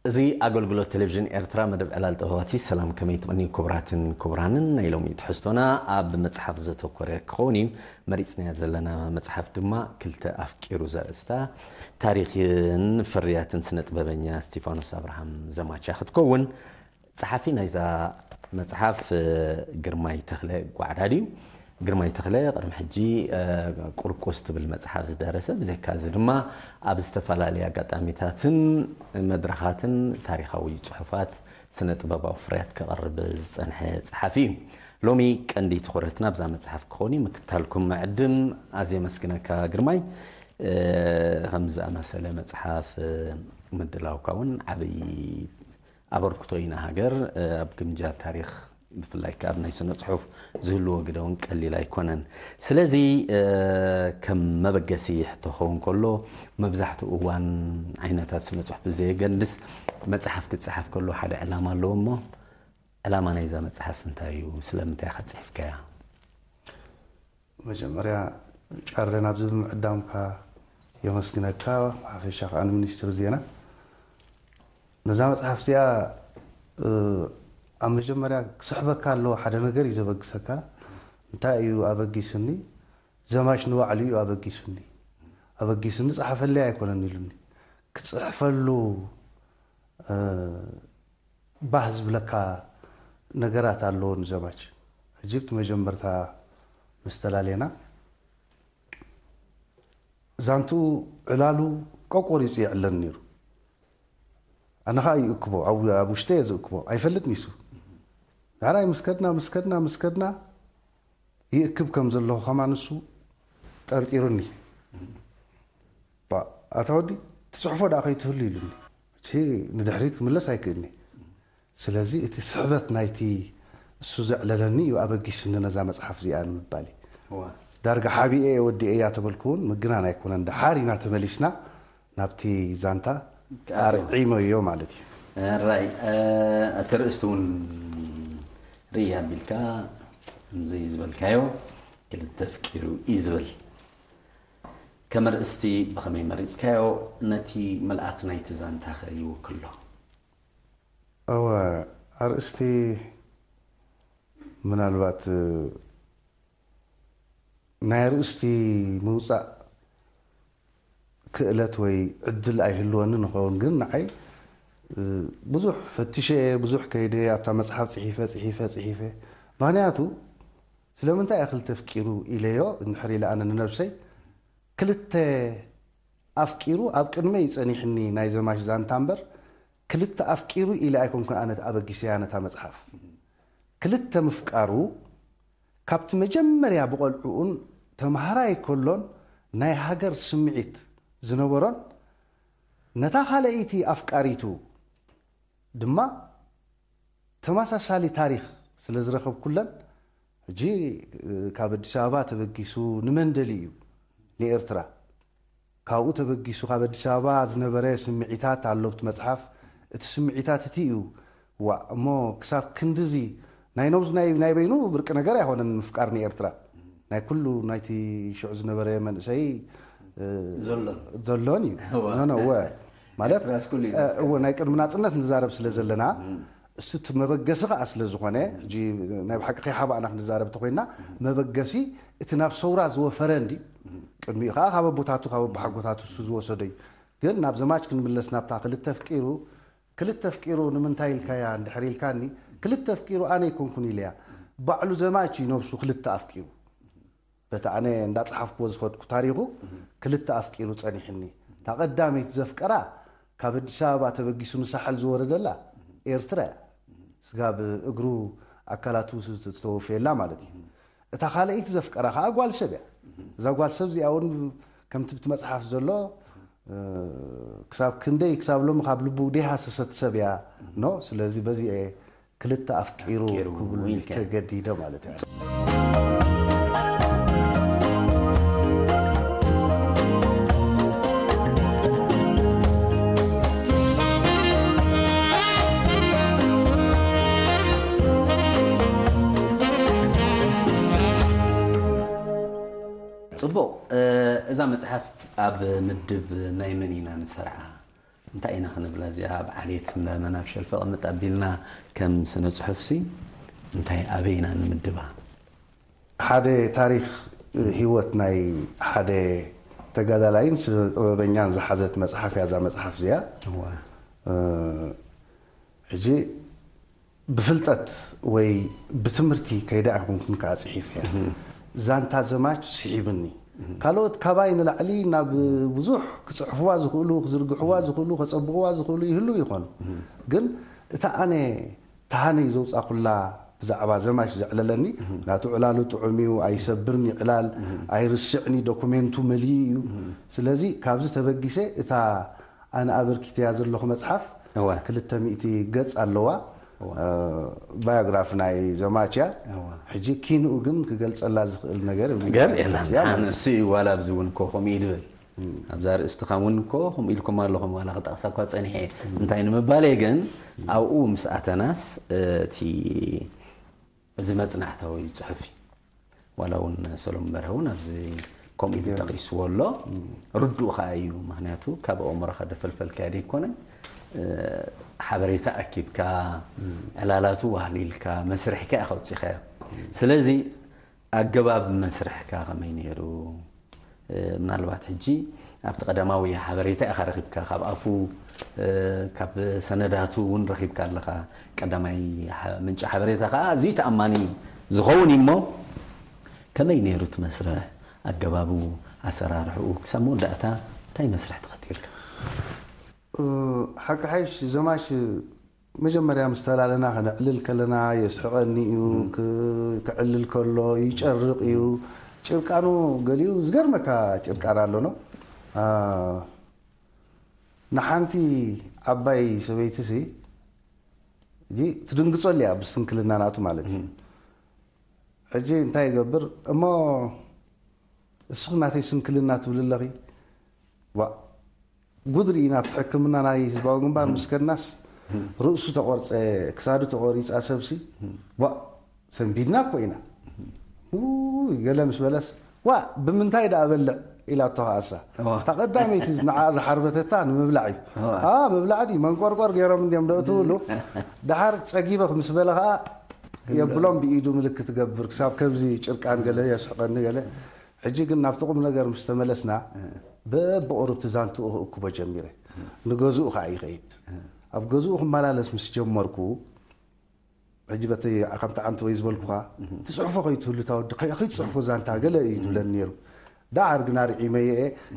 እዚ ኣገልግሎት ቴሌቪዥን ኤርትራ መደብ ዕላል ጥበባት እዩ። ሰላም፣ ከመይ ትቕንዩ ክቡራትን ክቡራንን? ናይ ሎሚ ትሕዝቶና ኣብ መጽሓፍ ዘተኮረ ክኸውን እዩ። መሪጽናያ ዘለና መጽሓፍ ድማ ክልተ ኣፍቂሩ ዘርእስታ ታሪኽን ፍርያትን ስነ ጥበበኛ እስቲፋኖስ ኣብርሃም ዘማች እያ ክትከውን። ጸሓፊ ናይዛ መጽሓፍ ግርማይ ተኽለ ጓዕዳድ እዩ። ግርማይ ተኽለ ቅድሚ ሕጂ ቁርቁስ ትብል መጽሓፍ ዝደረሰ፣ ብዘይካ እዚ ድማ ኣብ ዝተፈላለየ ኣጋጣሚታትን መድረኻትን ታሪኻዊ ጽሑፋት፣ ስነ ጥበባዊ ፍርያት ከቕርብ ዝጸንሐ ጸሓፊ እዩ። ሎሚ ቀንዲ ትኹረትና ኣብዛ መጽሓፍ ክኾን እዩ። ምክትታልኩም ምዕድም ኣዝየ መስግነካ ግርማይ። ከምዚ ኣመሰለ መጽሓፍ ምድላውካ እውን ዓብይ ኣበርክቶ ኢና ሃገር ኣብ ግምጃ ታሪኽ ብፍላይ ከኣ ኣብ ናይ ስነ ጽሑፍ ዝህልዎ ግደ እውን ቀሊል ኣይኮነን። ስለዚ ከም መበገሲ ሕቶ ክኸውን ከሎ፣ መብዛሕትኡ እዋን ዓይነታት ስነ ጽሑፍ ብዘየገድስ መጽሓፍ ክጸሓፍ ከሎ ሓደ ዕላማ ኣለዎ እሞ፣ ዕላማ ናይዛ መጽሓፍ እንታይ እዩ? ስለምንታይ ኢኻ ጽሒፍካያ? መጀመርያ ጫረ ናብዚ ብምዕዳምካ የመስግነካ፣ ብሓፈሻ ከዓ ንሚኒስትር ዜና። ነዛ መፅሓፍ እዚኣ ኣብ መጀመርያ ክስሕበካ ኣለዎ ሓደ ነገር እዩ ዘበግሰካ። እንታይ እዩ ኣበጊስኒ? ዘማች ንባዕሉ እዩ ኣበጊሱኒ። ኣበጊስኒ ፀሓፈለይ ኣይኮነን ኢሉኒ። ክፅሕፈሉ ባህ ዝብለካ ነገራት ኣለዎ ንዘማች። ሕጂ ብቲ መጀመርታ ምስ ተላለየና ዛንትኡ ዕላሉ ቆቆሪፁ ይዕለን ነይሩ። ኣነ ከዓ ይእክቦ፣ ኣብ ውሽጠ እየ ዝእክቦ፣ ኣይፈልጥ ሚሱ። ዳሕራይ ምስ ከድና ምስ ከድና ምስ ከድና ይእክብ ከም ዘለኹ ከማን ንሱ ጠርጢሩኒ። ኣታ ወዲ ትፅሕፎ ደኣ ከይትህሉ ኢሉኒ። እቲ ንድሕሪት ክምለስ ኣይክእልኒ። ስለዚ እቲ ስሕበት ናይቲ እሱ ዘዕለለኒ እዩ ኣበጊስኒ ነዛ መፅሓፍ እዚኣ ንምባል እዩ። ዳርጋ ሓቢኤ እየ ወዲኤያ ተበልኩ እውን ምግናን ኣይኮነን። ደሓር ኢና ተመሊስና ናብቲ ዛንታ ኣርዒመዮ ማለት እዩ። ራይ እቲ ርእስቲ እውን ርኢ ኣቢልካ ከምዚ ዝበልካዮ ክልተ ኣፍቂሩ እዩ ዝብል ከም ኣርእስቲ ብኸመይ መሪጽካዮ? ነቲ ምልኣት ናይቲ ዛንታ ከ ይውክሎ? እወ፣ ኣርእስቲ ምናልባት ናይ ኣርእስቲ ምውጻእ ክእለት ወይ ዕድል ኣይህልወንን ይኸውን፣ ግን ንዓይ ብዙሕ ፈቲሸ እየ፣ ብዙሕ ከይደ ኣብታ መጽሓፍ ጽሒፈ ጽሒፈ ጽሒፈ። ምኽንያቱ ስለምንታይ እያ ክልተ ኣፍቂሩ ኢለዮ እንድሕር ኢለ ኣነ ንነብሰይ፣ ክልተ ኣፍቂሩ ኣብ ቅድመይ ጸኒሕኒ ናይ ዘማች ዛንታ እምበር፣ ክልተ ኣፍቂሩ ኢለ ኣይኮንኩን ኣነ ኣበጊሰያ ነታ መጽሓፍ። ክልተ ምፍቃሩ ካብቲ መጀመርያ ብቆልዕኡን ተምሃራይ ከሎን ናይ ሃገር ስምዒት ዝነበሮን ነታ ካልኣይቲ ኣፍቃሪቱ ድማ ተመሳሳሊ ታሪኽ ስለ ዝረኸብኩለን፣ ሕጂ ካብ ኣዲስ ኣበባ ተበጊሱ ንመን ደልዩ እዩ? ንኤርትራ። ካብኡ ተበጊሱ ካብ ኣዲስ ኣበባ ዝነበረ ስምዒታት ኣሎ ኣብቲ መጽሓፍ። እቲ ስምዒታት እቲ እዩ። ዋእ እሞ ክሳብ ክንድዚ ናይ ነብሱ ናይ ናይ በይኑ ብርቂ ነገር ኣይኮነን ምፍቃር ንኤርትራ። ናይ ኩሉ ናይቲ ሽዑ ዝነበረ መንእሰይ ዘሎን ዘሎን እዩ። እወ። ኖ ኖ እወ ማለት ኤርትራስ ኩሉ እዩ። እወ ናይ ቅድሚ ናጽነት ንዛረብ ስለ ዘለና እሱ እቲ መበገሲ ከዓ ስለ ዝኾነ ሕጂ ናይ ብሓቂ ከይሓባእና ክንዛረብ ተኮይና መበገሲ እቲ ናብ ሰውራ ዝወፈረ እንዲ ቅድሚኡ ከዓ ካብ ኣቦታቱ ካብ ኣቦሓጎታቱ እሱ ዝወሰዶ እዩ። ግን ናብ ዘማች ክንምለስ ናብታ ክልተ ኣፍቂሩ ክልተ ኣፍቂሩ ንምንታይ ኢልካያ እንድሕር ኢልካኒ ክልተ ኣፍቂሩ ኣነ ኣይኮንኩን ኢለያ ባዕሉ ዘማች እዩ ነብሱ ክልተ ኣፍቂሩ በቲ ኣነ እንዳጸሓፍኩዎ ዝኸድኩ ታሪኹ ክልተ ኣፍቂሩ ጸኒሕኒ። እታ ቀዳመይቲ ዘፍቀራ ካብ ኣዲስ ኣበባ ተበጊሱ ንሳሕል ዝወረደላ ኤርትራ እያ። ስጋብ እግሩ ኣካላቱ ዝተወፍየላ ማለት እዩ። እታ ካልኣይቲ ዘፍቀራ ከዓ ጓል ሰብ እያ። እዛ ጓል ሰብ እዚኣ እውን ከምቲ ብቲ መጽሓፍ ዘሎ ክሳብ ክንደይ ክሳብ ሎሚ ካብ ልቡ ደይሃሰሰት ሰብ እያ። ኖ ስለዚ በዚ ክልተ ኣፍቂሩ ክብሉ ተገዲዶ ማለት እዩ። ጽቡቕ። እዛ መጽሓፍ ኣብ ምድብ ናይ መን ኢና ንሰርዓ? እንታይ ኢና ክንብላ እዚኣ ኣብ ዓሌት እንዳመን ኣብ ሸልፈ ቅምጥ ኣቢልና ከም ስነ ጽሑፍሲ እንታይ ኣበይ ኢና ንምድባ? ሓደ ታሪኽ ህይወት ናይ ሓደ ተጋዳላይን ስነ ጥበበኛን ዝሓዘት መጽሓፍ እያ እዛ መጽሓፍ እዚኣ። እዋ ሕጂ ብፍልጠት ወይ ብትምህርቲ ከይዳ ኣይኮንኩን ከዓ ፅሒፈያ። ዛንታ ዘማች ስሒብኒ። ካልኦት ካባይ ንላዕሊ ናብ ብዙሕ ክፅሕፍዋ ዝኽእሉ፣ ክዝርግሕዋ ዝኽእሉ፣ ከፀብቕዋ ዝኽእሉ ይህልው ይኾኑ። ግን እታ ኣነ ተሃነይ ዘውፃኹላ ብዛዕባ ዘማች ዘዕለለኒ፣ ናቱ ዕላሉ ጥዑም እዩ፣ ኣይሰብርን እዩ ዕላል፣ ኣይርስዕን እዩ፣ ዶኩሜንቱ መሊኡ እዩ። ስለዚ ካብዚ ተበጊሰ እታ ኣነ ኣበርኪተያ ዘለኹ መፅሓፍ እወ። ክልተ ሚእቲ ገፅ ኣለዋ። ባዮግራፊ ናይ ዘማች እያ። እወ። ሕጂ ኪንኡ ግን ክገልፀላ ዝኽእል ነገር የብሉን። ገር የለን እዚኣ ማለት ንሱ እዩ ዋላ ኣብዚ እውን እኮ ከምኡ እዩ ድብል ኣብዛ ርእስትኻ እውን እኮ ከምኡ ኢልኩም ኣለኹም ዋላ ክጠቕሳ እኳ ፀኒሐ እንታይ ንምባል እየ ግን ኣብኡ ምስ ኣተናስ እቲ እዚ መፅናዕታዊ ፅሑፍ እዩ ዋላ እውን ሰሎሞን በርሀ እውን ኣብዚ ከምኡ ኢሉ ጠቂስዎ ኣሎ ርዱእ ከዓ እዩ ምክንያቱ ካብ ኣእምሮኻ ደፈልፈልካዮ ደይኮነ ሓበሬታ ኣኪብካ ዕላላቱ ዋህሊልካ መስርሕካ ኢኻ ኣውፂኻዮ ስለዚ ኣገባብ መስርሕካ ከመይ ነይሩ ምናልባት ሕጂ ኣብቲ ቀዳማዊ ሓበሬታ ኢኻ ረኺብካ ካብ ኣፉ ካብ ሰነዳቱ እውን ረኺብካ ኣለኻ ቀዳማይ ምንጪ ሓበሬታ ከዓ ኣዝዩ ተኣማኒ ዝኸውን እዩ እሞ ከመይ ነይሩ እቲ መስርሕ ኣገባቡ ኣሰራርሕኡ ክሳብ መወዳእታ እንታይ መስርሕ ተኸቲልካ ሓቂ ሓይሽ ዘማሽ መጀመርያ ምስ ተላለና ከነዕልል ከለና የስሕቐኒ እዩ፣ ክዕልል ከሎ ይጨርቕ እዩ። ጭርቃኑ ገሊኡ ዝገርመካ ጭርቃን ኣሎ ነው። ንሓንቲ ዓባይ ሰበይቲ ሲ ትድንግጸሉ እያ ብስንክልና ናቱ ማለት እዩ። ሕጂ እንታይ ይገብር እሞ እስኺ ናተይ ስንክልና ትብል ኣለኺ ዋ ጉድ ርኢና ኣብቲ ሕክምና ናይ ህዝባዊ ግንባር ምስ ከድናስ ርእሱ ተቆርፀ ክሳዱ ተቆሪፃ ሰብሲ ዋ ሰንቢድና እኮ ኢና ውይ ገለ ምስ በለስ ዋ ብምንታይ ደኣ በልዕ ኢላቶ ከኣሳ እታ ቀዳመይቲ ንዓ ዝሓርበተታ ንምብላዕ እዩ ኣ ምብላዕ ድዩ መንቆርቆር ገይሮም እንዲዮም ደእትውሉ ደሓር ፀጊበ ምስ በለ ከዓ የብሎም ብኢዱ ምልክት ገብር ክሳብ ከምዚ ጭርቃን ገለ የስሕቀኒ ገለ ሕጂ ግን ናብቲ ቁም ነገር ምስ ተመለስና በብቁሩብ ትዛንትኡ ክእክቦ ጀሚረ ንገዝኡ ከዓ ይኸይድ ኣብ ገዝኡ ክመላለስ ምስ ጀመርኩ ሕጂ በቲ ከምቲ ዓንቲ ወይ ዝበልኩኻ ትፅሕፎ ከይትህሉ ታወዲ ከይትፅሕፎ ዛንታ ገለ እዩ ትብለኒ ነይሩ ዳዓር ግና ርዒመየ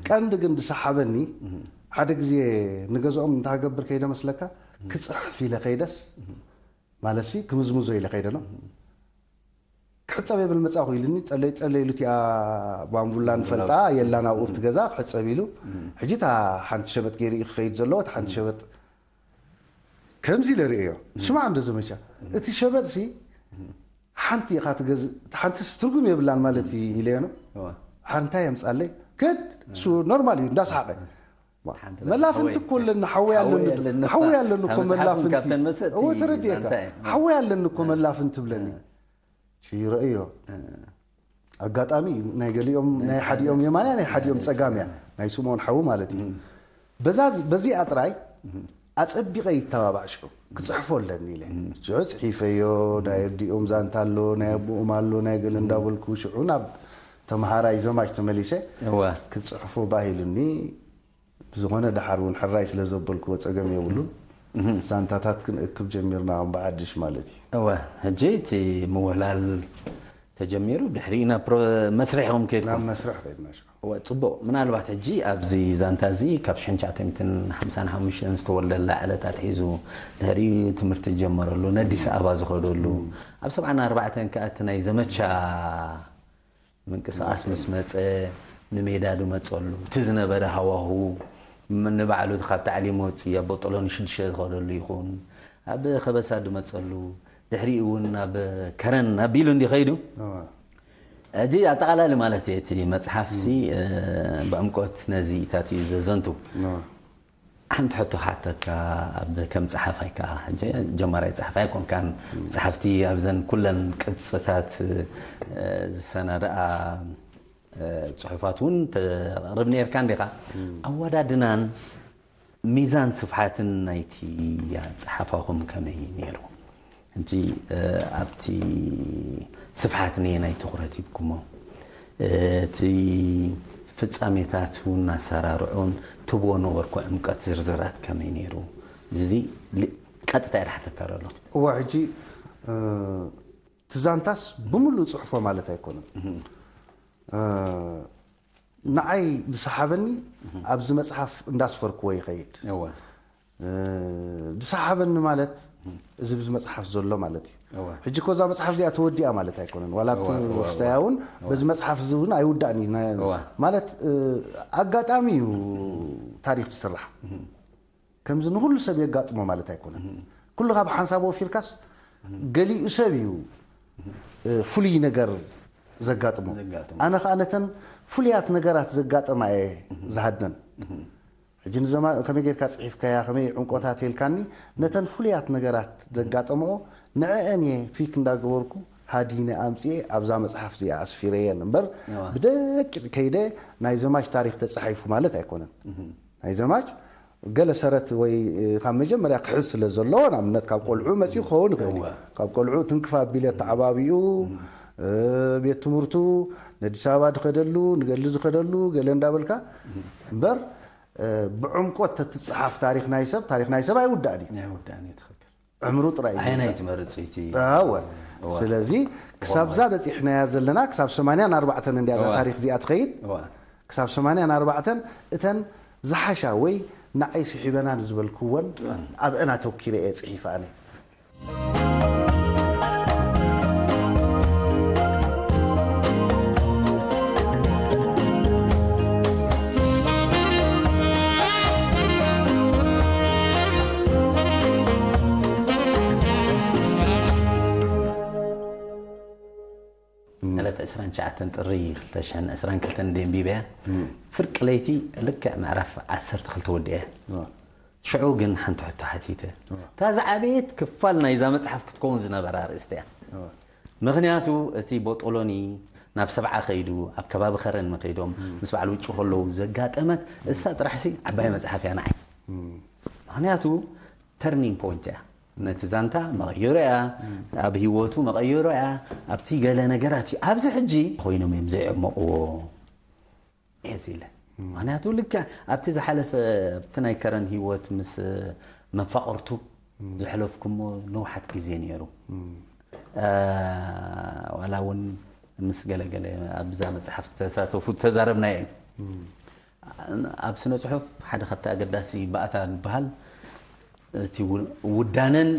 ቀንዲ ግን ዝሰሓበኒ ሓደ ግዜ ንገዝኦም እንታይ ገብር ከይደ መስለካ ክፅሕፍ ኢለ ከይደስ ማለትሲ ክምዝምዞ ኢለ ከይደ ነው ክሕፀብ የብል መፃኹ ኢልኒ ፀለይ ፀለይ ኢሉ እቲኣ ባንቡላ ንፈልጣ የላ ናብኡ ኣብቲ ገዛ ክሕፀብ ኢሉ ሕጂ እታ ሓንቲ ሸበጥ ገይሩ እዩ ክኸይድ ዘለዎ እቲ ሓንቲ ሸበጥ ከምዚ ኢለ ርእዮ ስማዕ እንዶ ዘመቻ እቲ ሸበጥ ሲ ሓንቲ ኢኻ ትገዝእ ሓንትስ ትርጉም የብላን ማለት እዩ ኢለዮ ነው ሓንታይ የምፃለይ ከድ እሱ ኖርማል እዩ እንዳስሓቀ መላፍንቲ እኮ ኣለና ሓወይ ኣለኒ ሓወይ ኣለኒ እኮ መላፍንቲ እወ ተረዲእካ ሓወይ ኣለኒ እኮ መላፍንቲ ትብለኒ ይረእዮ ኣጋጣሚ ናይ ገሊኦም ናይ ሓዲኦም የማንያ ናይ ሓዲኦም ፀጋምያ ናይ ስምኦን ሓዉ ማለት እዩ በዚ ኣጥራይ ኣፀቢቐ ይተባባዕ ሽዑ ክፅሕፎ ኣለኒ ኢለ ሽዑ ፅሒፈዮ ናይ ኣዲኦም ዛንታ ኣሎ ናይ ኣቦኦም ኣሎ ናይ ገለ እንዳበልኩ ሽዑ ናብ ተምሃራይ ዘማች ተመሊሰ ክፅሕፎ ባሂሉኒ ብዝኾነ ደሓር እውን ሕራይ ስለ ዘበልክዎ ፀገም የብሉን ዛንታታት ክንእክብ ጀሚርና ከም ብሓድሽ ማለት እዩ እወ ሕጂ እቲ ምውህላል ተጀሚሩ ድሕሪኡ ናብ መስርሕኹም ከድኩም ናብ መስርሕ ከድና እወ ፅቡቅ ምናልባት ሕጂ ኣብዚ ዛንታ እዚ ካብ ሽሕን ትሽዓተ ሚእትን ሓምሳን ሓሙሽተን ዝተወልደላ ዕለት ኣትሒዙ ድሕሪኡ ትምህርቲ ዝጀመረሉ ነዲስ ኣበባ ዝኸደሉ ኣብ ሰብዓን ኣርባዕተን ከኣ እቲ ናይ ዘመቻ ምንቅስቃስ ምስ መፀ ንሜዳ ድመፀሉ እቲ ዝነበረ ሃዋሁ ንባዕሉ ካብ ታዕሊም ወፅኢ ኣብ ቦጦሎኒ ሽዱሽተ ዝኸደሉ ይኹን ኣብ ከበሳ ድመፀሉ ድሕሪኡ እውን ናብ ከረን ኣቢሉ እንዲ ከይዱ ሕጂ ኣጠቃላሊ ማለት እየ እቲ መፅሓፍሲ ብዕምቆት ነዚ ኢታት እዩ ዘዘንቱ ሓንቲ ሕቶ ክሓተካ ኣብ ከም ጸሓፋይ ከኣ ሕጂ ጀማራይ ጸሓፋይ ኣይኮንካን ጸሓፍቲ ኣብዘን ኩለን ቅጽታት ዝሰናድኣ ጽሑፋት እውን ተቕርብ ነርካ እንዲኻ ኣወዳድናን ሚዛን ስፍሓትን ናይቲ ኣጸሓሕፋኹም ከመይ ነይሩ? ሕጂ ኣብቲ ስፍሓት ነየናይ ትኹረት ሂብኩሞ? እቲ ፍጻሜታት እውን ኣሰራርዑን ትብዎ ነበርኩ ዕምቀት ዝርዝራት ከመይ ነይሩ? እዚ ቀጥታ ይሓተካ ዘሎ። እዋ ሕጂ ትዛንታስ ብምሉእ ጽሑፎ ማለት ኣይኮነን። ንዓይ ዝሰሓበኒ ኣብዚ መጽሓፍ እንዳስፈርክዎ ይኸይድ። ዝሰሓበኒ ማለት እዚ ብዚ መጽሓፍ ዘሎ ማለት እዩ። ሕጂ እኮ እዛ መጽሓፍ እዚኣ ተወዲኣ ማለት ኣይኮነን። ዋላ ኣብቲ ወስታያ እውን በዚ መጽሓፍ እዚ እውን ኣይውዳእን እዩ። ማለት ኣጋጣሚ እዩ ታሪክ ዝስራሕ። ከምዚ ንኩሉ ሰብ የጋጥሞ ማለት ኣይኮነን። ኩሉ ካብ ሓንሳብ ወፊርካስ ገሊኡ ሰብ እዩ ፍሉይ ነገር ዘጋጥሞ። ኣነ ከዓ ነተን ፍሉያት ነገራት ዘጋጠማ እየ ዝሃድነን። ሕጂ ከመይ ጌርካ ፅሒፍካያ ከመይ ዕምቆታት የልካኒ፣ ነተን ፍሉያት ነገራት ዘጋጠምኦ ንዐአን እየ ፊክ እንዳገበርኩ ሃዲነ ኣምፅኤ ኣብዛ መፅሓፍ እዚኣ ኣስፊረየን እምበር ብደቂቕ ከይደ ናይ ዘማች ታሪክ ተፃሒፉ ማለት ኣይኮነን። ናይ ዘማች ገለ ሰረት ወይ ካብ መጀመርያ ክሕዝ ስለ ዘለዎ ንኣብነት ካብ ቆልዑ መፂኡ ክኸውን ይኽእል እዩ። ካብ ቆልዑ ትንክፍ ኣቢለ ተዓባቢኡ ቤት ትምህርቱ ነዲስ ኣበባ ዝኸደሉ ንገድሊ ዝኸደሉ ገለ እንዳበልካ እምበር ብዕምቆት ተትፅሓፍ ታሪክ ናይ ሰብ ታሪክ ናይ ሰብ ኣይውዳእን እዩ። ዕምሩ ጥራይ እዩ። ኣየናይ ትመርጽ እቲ? ኣወ ስለዚ ክሳብዛ በፂሕናያ ዘለና ክሳብ ሰማንያን ኣርባዕተን እንድያ እዛ ታሪክ እዚኣ ትኸይድ። ክሳብ ሰማንያን ኣርባዕተን እተን ዝሓሻ ወይ ንዓይ ስሒበናን ዝበልክወን ኣብአን ኣተኪረ እየ ፅሒፈ ኣነ። ዕለት ዕስራን ትሽዓተን ጥሪ ክልተ ሽሕን ዕስራን ክልተን ደንቢበያ ፍርቂ ለይቲ ልክዕ ምዕራፍ ዓሰርተ ክልተ ወዲአ። ሽዑ ግን ሓንቲ ሕቶ ሓቲተ። እታ ዝዓበየት ክፋል ናይዛ መጽሓፍ ክትከውን ዝነበራ ኣርእስቲ እያ። ምኽንያቱ እቲ ቦጦሎኒ ናብ ሰብዓ ከይዱ ኣብ ከባቢ ከረን መኸይዶም ምስ በዓል ውጩ ከለዉ ዘጋጠመት እሳ ጥራሕሲ ዓባይ መጽሓፍ እያ ንዓይ። ምኽንያቱ turning point እያ። ነቲ ዛንታ መቐየሮ እያ፣ ኣብ ህይወቱ መቐየሮ እያ፣ ኣብቲ ገለ ነገራት እዩ። ኣብዚ ሕጂ ኮይኖም እዮም ዘይዕመቕዎ እየ ኢለ። ምኽንያቱ ልክዕ ኣብቲ ዝሓለፈ ኣብቲ ናይ ከረን ህይወት ምስ መፋቕርቱ ዘሕለፍኩሞ ነውሓት ግዜ ነይሩ። ዋላ እውን ምስ ገለገለ ኣብዛ መፅሓፍ ዝተሳተፉ ዝተዛረብናዮ እዩ። ኣብ ስነ ፅሑፍ ሓደ ካብቲ ኣገዳሲ ባእታ ዝበሃል እቲ ውዳነን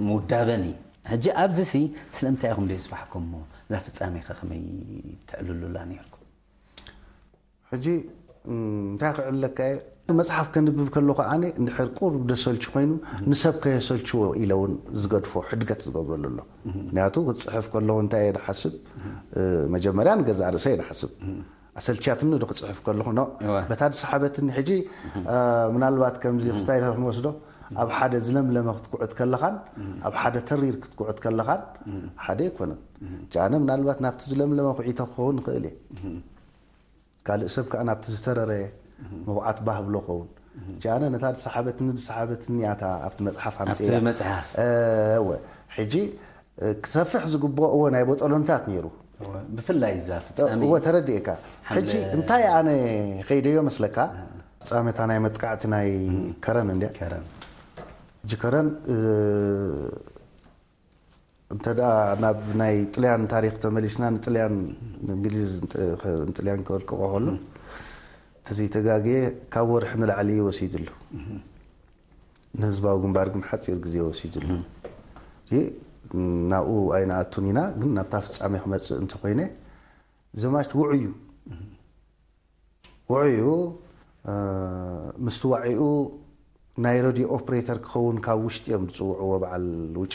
ምውዳበን እዩ። ሕጂ ኣብዚ ሲ ስለምንታይ ኢኹም ደየስፋሕኩሞ? እዛ ፍጻሜ ከ ከመይ ተዕልሉላ ነርኩም? ሕጂ እንታይ ክዕለካ እየ መጽሓፍ ከንብብ ከለኹ ኣነ እንድሕር ቁሩብ ደሰልቹ ኮይኑ ንሰብ ከየሰልችዎ ኢለ እውን ዝገድፎ ሕድገት ዝገብረሉ ኣሎ። ምክንያቱ ክፅሕፍ ከለኹ እንታይ እየ ዝሓስብ? መጀመርያ ንገዛእ ርእሰ እየ ዝሓስብ። ኣሰልችያትኒ ዶ ክፅሕፍ ከለኹ ኖ በታ ዝሰሓበትኒ ሕጂ ምናልባት ከምዚ ክስታይ ክንወስዶ ኣብ ሓደ ዝለምለመ ክትኩዕት ከለኻን ኣብ ሓደ ተሪር ክትኩዕት ከለኻን ሓደ ኣይኮነን። ጃነ ምናልባት ናብቲ ዝለምለመ ኩዒተ ክኸውን ይኽእል እየ። ካልእ ሰብ ከዓ ናብቲ ዝተረረ ምኹዓት ባህ ብሎ ኸውን። ጃነ ነታ ዝሰሓበትኒ ዝሰሓበትኒ እያ እታ ኣብቲ መፅሓፍ ኣምፅያ። መፅሓፍ እወ ሕጂ ክሰፍሕ ዝግብኦ እወ ናይ ቦጠሎንታት ነይሩ። ብፍላይ እዛ ፍፃሜ እወ ተረዲእካ። ሕጂ እንታይ ኣነ ከይደዮ መስለካ ፍፃሜታ ናይ መጥቃዕቲ ናይ ከረን እንድያ። ከረን ሕጂ ከረን እንተ ደኣ ናብ ናይ ጥልያን ታሪኽ ተመሊስና ንጥልያን ንእንግሊዝ ንጥልያን ከወድቅቆ ከሎ ተዘይተጋግየ ካብ ወርሒ ንላዕሊ እዩ ወሲድሉ። ንህዝባዊ ግንባር ግን ሓፂር ግዜ ወሲድሉ። ናብኡ ኣይንኣቱን ኢና፣ ግን ናብታ ፍፃሜ ክመፅእ እንተኮይነ ዘማች ውዑይ እዩ። ውዑዩ ምስቲ ዋዒኡ ናይ ረድዮ ኦፕሬተር ክኸውን ካብ ውሽጢ እዮም ዝፅውዕዎ በዓል ውጭ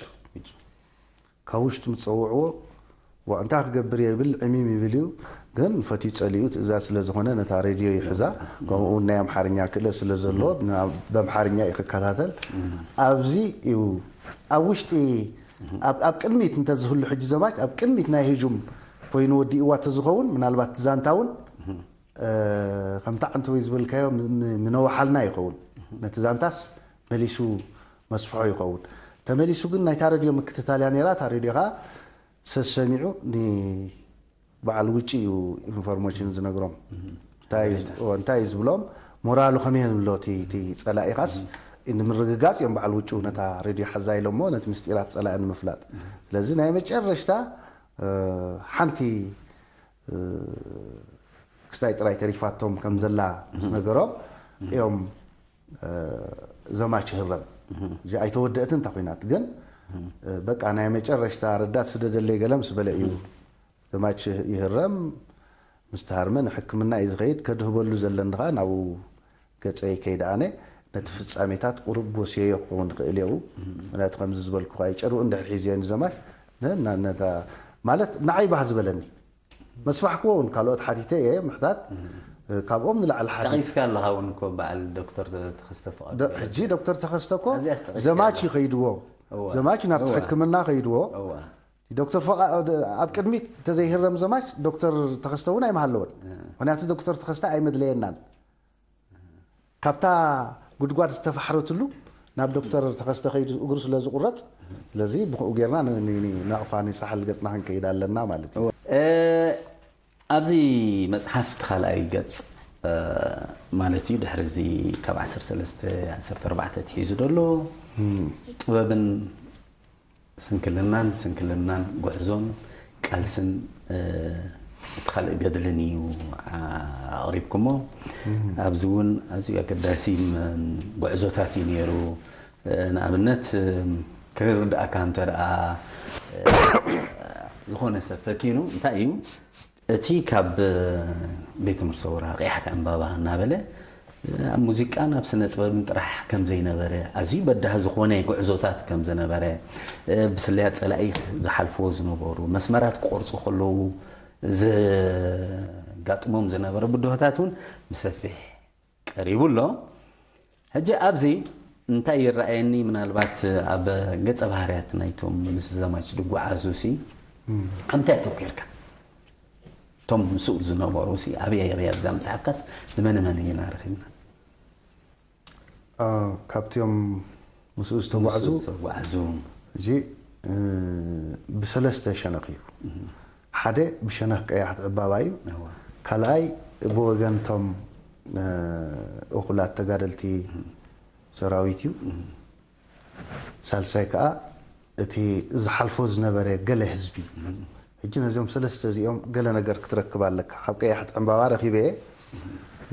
ካብ ውሽጢ ምፀውዕዎ ዋ እንታይ ክገብር እየ ይብል ዕሚም ይብል እዩ ግን ፈትዩ ፀሊኡ ትእዛዝ ስለ ዝኾነ ነታ ሬድዮ ይሕዛ ከምኡ እውን ናይ ኣምሓርኛ ክእለት ስለ ዘለዎ ብኣምሓርኛ እዩ ክከታተል ኣብዚ እዩ ኣብ ውሽጢ ኣብ ቅድሚት እንተዝህሉ ሕጂ ዘማች ኣብ ቅድሚት ናይ ህጁም ኮይኑ ወዲእዋ ተዝኸውን ምናልባት ዛንታ እውን ከምቲ ዓንተወይ ዝበልካዮ ምነውሓልና ይኸውን ነቲ ዛንታስ መሊሱ መስፍሖ ይኸውን። ተመሊሱ ግን ናይታ ሬድዮ ምክትታል እያ ነይራ። እታ ሬድዮ ኸዓ ሰሰሚዑ ንበዓል ውጭ እዩ ኢንፎርሜሽን ዝነግሮም። እንታይ እዩ ዝብሎም፣ ሞራሉ ከመይ ኣሎ እቲ ጸላኢኻስ ንምርግጋጽ እዮም በዓል ውጭ ነታ ሬድዮ ሓዛ ኢሎሞ ነቲ ምስጢራት ጸላኢ ንምፍላጥ። ስለዚ ናይ መጨረሽታ ሓንቲ ክስታይ ጥራይ ተሪፋቶም ከም ዘላ ምስ ነገሮም እዮም ዘማች ይህረም። እዚ ኣይተወደእትን እንተ ኮይናት ግን በቃ ናይ መጨረሽታ ረዳት ስደደለይ ገለ ምስ በለ እዩ ዘማች ይህረም። ምስ ተሃርመ ንሕክምና እዩ ዝኸይድ። ከድህበሉ ዘለኒ ከዓ ናብኡ ገጸይ ከይደኣነ ነቲ ፍጻሜታት ቁሩብ ጎስየዮ ክኸውን ይኽእል እየው። ምክንያቱ ከምዚ ዝበልኩ ከዓ ጨርኡ እንድሕር ሒዝዮ ንዘማች ነታ ማለት ንዓይ ባህ ዝበለኒ መስፋሕክዎ እውን ካልኦት ሓቲተ እየ ምሕታት ካብኦም ንላዕሊ ሓቲተ ጠቒስካ ኣለኻ እውን እኮ በዓል ዶክተር ተኸስተ ፍቓዱ ዶ- ሕጂ ዶክተር ተኸስተ እኮ ኣብዚኣስ ጠቒስካ ዘማች ኣለኻ። ይኸይድዎ እዋ፣ ዘማች ናብቲ እዋ። ሕክምና ከይድዎ እዋ ዶክተር ፍቓ ኣብ ቅድሚት እንተዘይህረም ዘማች ዶክተር ተኸስተ እውን ኣይምሃለወን ምክንያቱ ዶክተር ተኸስተ ኣይመድለየናን ካብታ ጉድጓድ ዝተፋሕረትሉ ናብ ዶክተር ተኸስተ ከይዱ እግሩ ስለ ዝቁረፅ ስለዚ ብኡ ጌርና ን- ን- ን- ናቕፋ ንሳሕል ገፅና ክንከይድ ኣለና ማለት እዩ እ፣ ኣብዚ መፅሓፍ እቲ ካልኣይ ገፅ እ፣ ማለት እዩ ድሕሪ እዚ ካብ 13 14 ትሒዙ ዘሎ ጥበብን ስንክልናን ስንክልናን ጉዕዞን ቃልስን እቲ ካልእ ገድልን እዩ ኣቕሪብኩሞ። ኣብዚ እውን ኣዝዩ ኣገዳሲ ጉዕዞታት እዩ ነይሩ። ንኣብነት ክርድኣካ እንተ ደኣ ዝኾነ ሰብ ፈቲኑ እንታይ እዩ እቲ ካብ ቤት ትምህርቲ ሰውራ ቀያሕቲ ዕምባባ እናበለ ኣብ ሙዚቃን ኣብ ስነ ጥበብን ጥራሕ ከም ዘይነበረ ኣዝዩ በዳህ ዝኾነ ጉዕዞታት ከም ዝነበረ ብስለያ ጸላኢ ዝሓልፍዎ ዝነበሩ መስመራት ክቆርጹ ከለዉ ዘጋጥሞም ዝነበረ ብድሆታት እውን ብሰፊሕ ቀሪቡ ኣሎ። ሕጂ ኣብዚ እንታይ ይረኣየኒ ምናልባት ኣብ ገጸ ባህርያት ናይቶም ምስ ዘማች ዝጓዓዙ ሲ ኣብ እንታይ ኣተኲርካ? እቶም ምስኡ ዝነበሩ ሲ ኣበይ ኣበይ ኣብዛ መጽሓፍካስ ንመን መን ኢና ረኺብና? ካብቲኦም ምስኡ ዝተጓዕዙ ዝተጓዕዙ እዚ ብሰለስተ ሸነኽ እዩ ሓደ ብሸነኽ ቀያሕቲ ዕባባ እዩ ካልኣይ ብወገንቶም እኹላት ተጋደልቲ ሰራዊት እዩ ሳልሳይ ከዓ እቲ ዝሓልፎ ዝነበረ ገለ ህዝቢ ሕጂ ነዚኦም ሰለስተ እዚኦም ገለ ነገር ክትረክብ ኣለካ ካብ ቀያሕቲ ዕምባባ ረኪበ እየ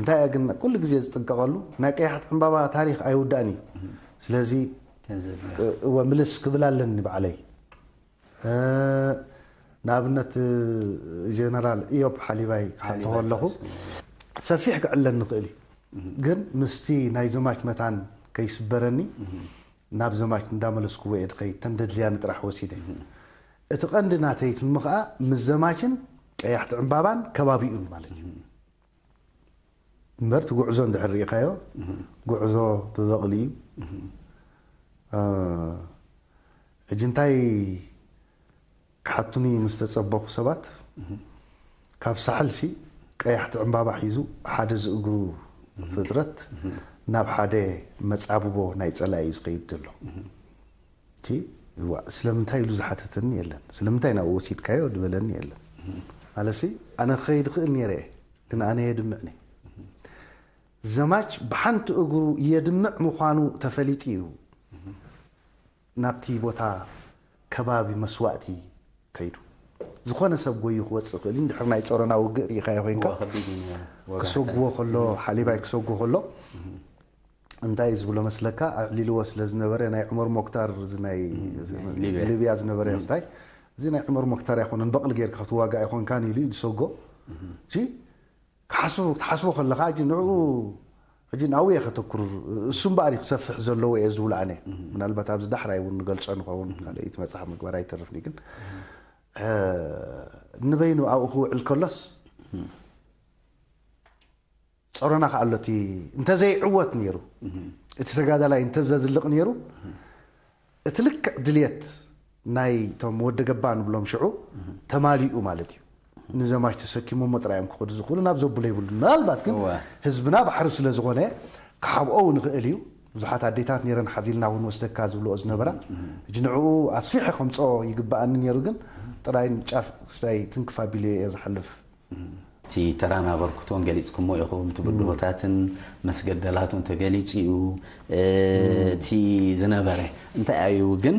እንታይ ግን ኩሉ ግዜ ዝጥንቀቐሉ ናይ ቀያሕቲ ዕምባባ ታሪክ ኣይውዳእን እዩ ስለዚ እወ ምልስ ክብል ኣለኒ ባዕለይ ንኣብነት ጀነራል ኢዮብ ሓሊባይ ክሓቶ ከለኹ ሰፊሕ ክዕለን ንኽእል እዩ ግን ምስቲ ናይ ዘማች መታን ከይስበረኒ ናብ ዘማች እንዳመለስኩዎ እየ ድኸይድ ተን ደድልያኒ ጥራሕ ወሲደ እቲ ቀንዲ ናተይ ትልሚ ከዓ ምስ ዘማችን ቀያሕቲ ዕምባባን ከባቢኡን ማለት እዩ እምበር እቲ ጉዕዞ እንድሕር ርኢኻዮ ጉዕዞ ብበቕሊ እዩ ሕጂ እንታይ ክሓቱኒ ምስ ተጸበኹ ሰባት ካብ ሳሕል ሲ ቀያሕቲ ዕምባባ ሒዙ ሓደ ዝእግሩ ፍጥረት ናብ ሓደ መጻብቦ ናይ ጸላኢ እዩ ዝኸይድ ዘሎ እቲ እዋ ስለምንታይ ኢሉ ዝሓተተኒ የለን ስለምንታይ ናብኡ ወሲድካዮ ዝበለኒ የለን ኣለሲ ኣነ ክኸይድ ክእል ነይረ እየ ግን ኣነ የድምዕ ነይ ዘማች ብሓንቲ እግሩ የድምዕ ምዃኑ ተፈሊጡ እዩ ናብቲ ቦታ ከባቢ መስዋእቲ ከይዱ ዝኾነ ሰብ ጎዩ ክወፅእ ክእል እዩ ድሕሪ ናይ ፀሮና ውግእ ርኢኻዮ ኮይንካ ክሰጉዎ ከሎ ሓሊባይ ክሰጉ ከሎ እንታይ እዩ ዝብሎ መስለካ ኣዕሊልዎ ስለ ዝነበረ ናይ ዑመር ሞክታር ሊብያ ዝነበረ እንታይ እዚ ናይ ዑመር ሞክታር ኣይኮነን በቕሊ ጌርካ ክትዋጋእ ኣይኮንካን ኢሉ እዩ ዝሰጎ ክሓስቦ ክትሓስቦ ከለኻ ሕጂ ንዕኡ ሕጂ ናብኡ እየ ከተኩር እሱ እምበኣር ክሰፍሕ ዘለዎ እየ ዝብሉ ኣነ ምናልባት ኣብዚ ዳሕራይ እውን ንገልፆ ንኸውን ካልኣይቲ መፅሓፍ ምግባር ኣይተርፍኒ ግን ንበይኑ ኣብኡ ክውዕል ከሎስ ፀሮና ከዓ ኣሎ እቲ እንተዘይዕወት ነይሩ እቲ ተጋዳላይ እንተዘዝልቕ ነይሩ እቲ ልክዕ ድልየት ናይ ቶም ወዲ ገባ ንብሎም ሽዑ ተማሊኡ ማለት እዩ ንዘማች ተሰኪሞሞ ጥራይ እዮም ክኸዱ ዝኽእሉ ናብ ዘብሎ ይብሉ ምናልባት ግን ህዝብና ባሕሪ ስለ ዝኾነ ክሓብኦ እውን ይኽእል እዩ ብዙሓት ኣዴታት ነይረን ሓዚልና እውን ወስደካ ዝብልኦ ዝነበራ። ሕጂ ንዕኡ ኣስፊሐ ከምፅኦ ይግበኣኒ ነይሩ፣ ግን ጥራይ ጫፍ ክስታይ ትንክፍ ኣቢሉ እየ ዝሓልፍ። እቲ ተራን ኣበርክቶን ገሊፅኩሞ ኢኹም። እቲ ብድሆታትን መስገደላቱን ተገሊፁ እዩ። እቲ ዝነበረ እንታይ እዩ ግን